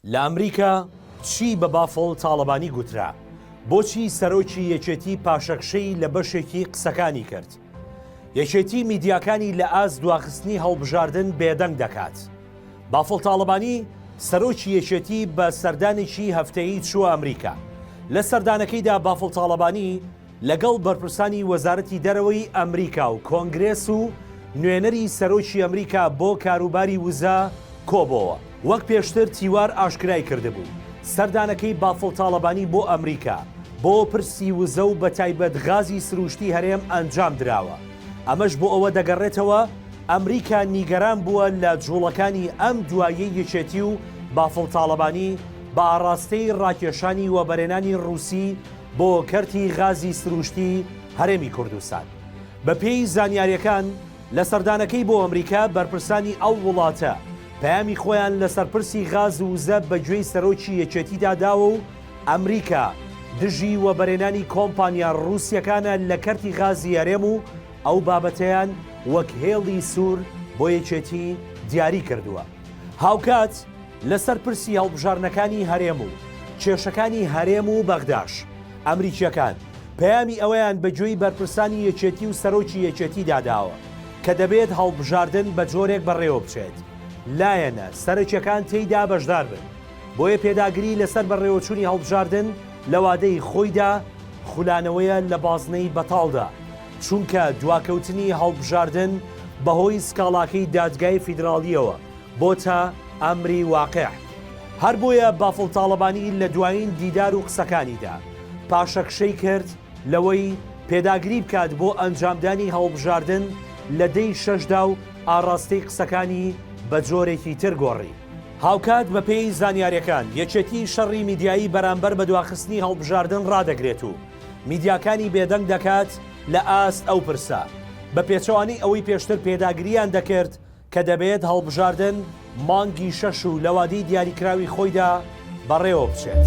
لە ئەمریکا چی بە بافڵ تاڵەبانی گوترا؟ بۆچی سەرۆکی یەکێتی پاشەکشەی لە بەشێکی قسەکانی کرد؟ یەکێتی میدیاکانی لە ئاست دواخستنی هەڵبژاردن بێدەنگ دەکات. بافڵ تاڵەبانی سەرۆکی یەکێتی بە سەردانێکی هەفتەیی چووە ئەمریکا. لە سەردانەکەیدا بافڵ تاڵەبانی لەگەڵ بەرپرسانی وەزارەتی دەرەوەی ئەمریکا و کۆنگرێس و نوێنەری سەرۆکی ئەمریکا بۆ کاروباری وزە کۆبۆوە. وەک پێشتر تیوار ئاشکرای کردبوو، سەردانەکەی بافڵ تاڵەبانی بۆ ئەمریکا بۆ پرسی وزە و بەتایبەت غازی سروشتی هەرێم ئەنجام دراوە، ئەمەش بۆ ئەوە دەگەڕێتەوە ئەمریکا نیگەران بووە لە جوڵەکانی ئەم دواییەی یەکێتی و بافڵ تاڵەبانی بە ئاڕاستەی ڕاکێشانی وەبەرێنانی ڕووسی بۆ کەرتی غازی سروشتی هەرێمی کوردستان. بەپێی زانیارییەکان، لە سەردانەکەی بۆ ئەمریکا بەرپرسانی ئەو وڵاتە پەیامی خۆیان لەسەر پرسی غاز و وزە بە گوێی سەرۆکی یەکێتیدا داوە و ئەمریکا دژی وەبەرێنانی کۆمپانیا ڕووسییەکانە لە کەرتی غازی هەرێم و ئەو بابەتەیان وەک هێڵی سوور بۆ یەکێتی دیاری کردووە. هاوکات لەسەر پرسی هەڵبژاردنەکانی هەرێم و کێشەکانی هەرێم و بەغداش، ئەمریکییەکان پەیامی ئەوەیان بە گوێی بەرپرسانی یەکێتی و سەرۆکی یەکێتیدا داوە کە دەبێت هەڵبژاردن بە جۆرێک بەڕێوەبچێت لایەنە سەرەکیەکان تێیدا بەشدار بن، بۆیە پێداگری لەسەر بەڕێوەچوونی هەڵبژاردن لە وادەی خۆیدا خولانەوەیە لە بازنەی بەتاڵدا، چونکە دواکەوتنی هەڵبژاردن بەهۆی سکاڵاکەی دادگای فیدراڵییەوە بۆتە ئەمری واقع. هەر بۆیە بافڵ تاڵەبانی لە دوایین دیدار و قسەکانیدا پاشەکشەی کرد لەوەی پێداگری بکات بۆ ئەنجامدانی هەڵبژاردن لە دەی شەشدا و ئاڕاستەی قسەکانی بە جۆرێکی تر گۆڕی. هاوکات بەپێی زانیاریەکان یەکێتی شەڕی میدیایی بەرامبەر بە دواخستنی هەڵبژاردن ڕادەگرێت و میدیاکانی بێدەنگ دەکات لە ئاست ئەو پرسە بە پێچەوانەی ئەوەی پێشتر پێداگریان دەکرد کە دەبێت هەڵبژاردن مانگی شەش و لە وادەی دیاریکراوی خۆیدا بەڕێوە بچێت.